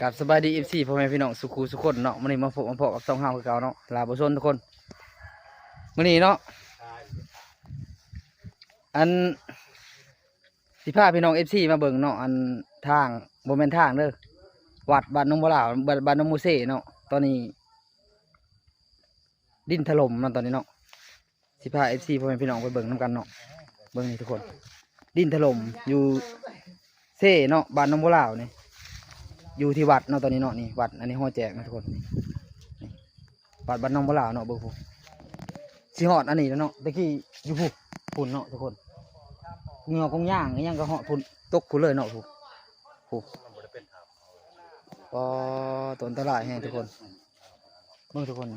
ກັບສະບາຍດີ ເອັຟຊີ ພໍ່ແມ່ພີ່ນ້ອງສູ່ຄູ່ສູ່ຄົນເນາະ. ມື້ນີ້ມາພົບມາພໍ້ກັບຊ່ອງເຮົາຄືເກົ່າເນາະ ລາວບໍ່ຊົນທຸກຄົນ. ມື້ນີ້ເນາະ ອັນ ຊິພາພີ່ນ້ອງ ເອັຟຊີ ມາເບິ່ງເນາະ ອັນທາງ ບໍ່ແມ່ນທາງເດີ ວັດບ້ານໜອງບົວລາວ ບ້ານ ບ້ານໜອງໂມເຊເນາະ. ຕອນນີ້ດິນຖະຫຼົ່ມເນາະ ຕອນນີ້ເນາະ. ຊິພາ ເອັຟຊີ ພໍ່ແມ່ພີ່ນ້ອງໄປເບິ່ງນຳກັນເນາະ. ເບິ່ງນີ້ທຸກຄົນ ດິນຖະຫຼົ່ມຢູ່ເຊເນາະ ບ້ານໜອງບົວລາວນີ້ ຢູ່ທີ່ວັດເນາະ ຕອນນີ້ເນາະ. ນີ້ວັດ ອັນນີ້ຫໍແຈກນະທຸກຄົນ ນີ້ ນີ້ວັດບ້ານໜອງບົວລາວເນາະ. ເບິ່ງພຸ້ນ ຊິຮອດອັນນີ້ແລ້ວເນາະ. ແຕ່ກີ້ຢູ່ພຸ້ນ ພຸ້ນເນາະທຸກຄົນ ເຫຍື້ອກົງຍາງອີ່ຫຍັງກໍຮອດພຸ້ນ ຕົກພຸ້ນເລີຍເນາະ. ພຸ້ນ ພຸ້ນ ອໍ ຕົວອັນຕະລາຍແຮງທຸກຄົນ. ເບິ່ງທຸກຄົນ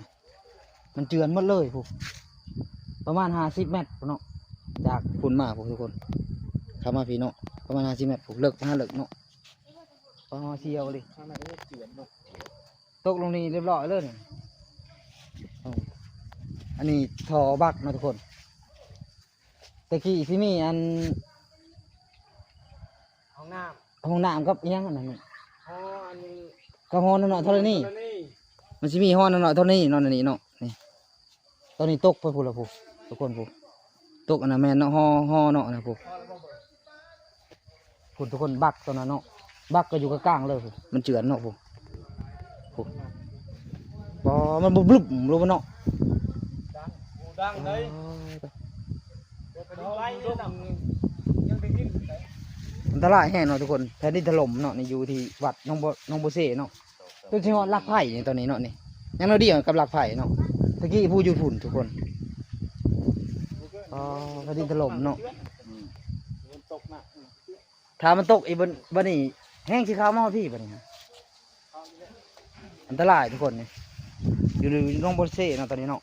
ມັນເຈື່ອນໝົດເລີຍພຸ້ນ ປະມານຫ້າສິບແມັດພຸ້ນເນາະ. ຈາກພຸ້ນມາພຸ້ນທຸກຄົນ ເຂົ້າມາພີ້ເນາະ ປະມານຫ້າສິບແມັດພຸ້ນ ເລິກ ຫາເລິກເນາະ. ອໍ ສ່ຽວເລີຍ ຕົກລົງນີ້ຮຽບຮ້ອຍເລີຍນີ້. ເອີ ອັນນີ້ທໍ່ບັກເນາະທຸກຄົນ. ແຕ່ກີ້ຊິມີອັນ ຫ້ອງນ້ຳ ຫ້ອງນ້ຳກັບອີ່ຫຍັງອັນນັ້ນນີ້ ຫໍອັນນີ້ ກັບຫໍນ້ອຍໆທໍລະນີ ທໍລະນີ ມັນຊິມີຫໍນ້ອຍໆທໍລະນີເນາະ ອັນນີ້ເນາະ. ນີ້ ຕອນນີ້ຕົກໄປພຸ້ນລະພຸ້ນທຸກຄົນ ພຸ້ນ ຕົກອັນນັ້ນແມ່ນເນາະ ຫໍ ຫໍເນາະ ອັນນັ້ນພຸ້ນ. ພຸ້ນທຸກຄົນ ບັກຕອນນັ້ນເນາະ ບັກກໍຢູ່ກາງໆເລີຍ ມັນເຈື່ອນເນາະ ພຸ້ນ ພຸ້ນ. ອໍ ມັນບໍ່ບລຶບລົງມາເນາະ ດັງເລີຍ ອໍ ອັນຕະລາຍແຮງເນາະທຸກຄົນ. ແຜ່ນດິນຖະຫຼົ່ມເນາະ ນີ້ຢູ່ທີ່ວັດໜອງບົວ ໜອງບົວເຊເນາະ. ຈົນຊິຮອດຫຼັກໄຜ່ນີ້ ຕອນນີ້ເນາະ ນີ້ຍັງໜ້ອຍດຽວກັບຫຼັກໄຜ່ເນາະ. ຕະກີ້ຜູ້ຢູ່ພຸ້ນທຸກຄົນ ອໍ ແຜ່ນດິນຖະຫຼົ່ມເນາະ. ອືມ ຝົນຕົກໜັກ ຖ້າມັນຕົກອີກບັດ ບັດນີ້ແຮງຊິເຂົ້າມາຮອດພີ້ບັດນີ້ ອັນຕະລາຍທຸກຄົນ. ນີ້ຢູ່ໜອງບົວເຊເນາະ ຕອນນີ້ເນາະ.